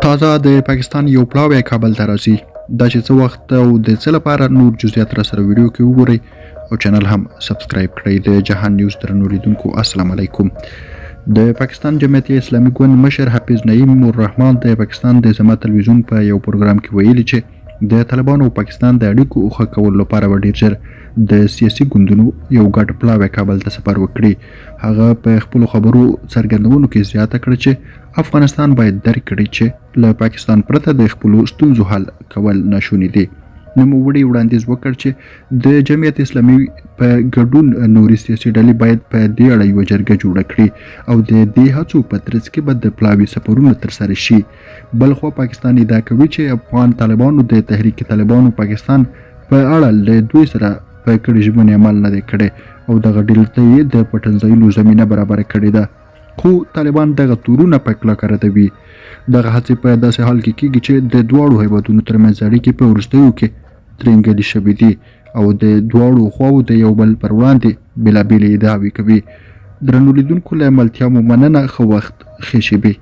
تازه د پاکستان یو پلاوی کابل ته راځي. دا چې څه وخت او د څه لپاره، نور جزئیات را سره ویډیو کې وګورئ او چینل هم سبسکرایب کړئ. د جهان نیوز درنو لیدونکو، السلام علیکم. د پاکستان جمعیت اسلامي ګوند مشر حفیظ نعیم الرحمن د پاکستان د زما تلویزیون په یو پروګرام کې ویلي چې د طالبانو او پاکستان د اړیکو ښه کولو لپاره به ډیر ژر د سیاسي ګوندونو یو ګډ پلاوی کابل ته سفر وکړي. هغه په خپلو خبرو څرګندونو کې زیاته کړه چې افغانستان باید درک کړي چې له پاکستان پرته د خپلو ستونزو حل کول ناشوني دي. نوموړي وړاندیز وکړ چې د جمعیت اسلامي په ګډون نورې سیاسي ډلې باید په دې اړه یوه جرګه جوړه کړي او د دې هڅو په ترڅ کې به د پلاوي سفرونه ترسره شي. بلخوا پاکستان ادعا کوي چې افغان طالبانو د تحریک طالبانو پاکستان په اړه له دوی سره په کړې ژمنې عمل نه دی کړی او دغه ډلې ته یې د پټنځایونو زمینه برابره کړې ده. خو طالبان دغه تورونه په کلکه ردوي. دغه هڅې په داسې حال کې کېږي چې د دواړو هېوادونو ترمنځ اړیکې په وروستیو کې ترینګلې شوې دي او د دواړو خواوو د یو بل پر وړاندې بېلابېلې ادعاوې کوي. درنو لیدونکو، له ملتیا مو مننه. ښه وخت، ښې شېبې.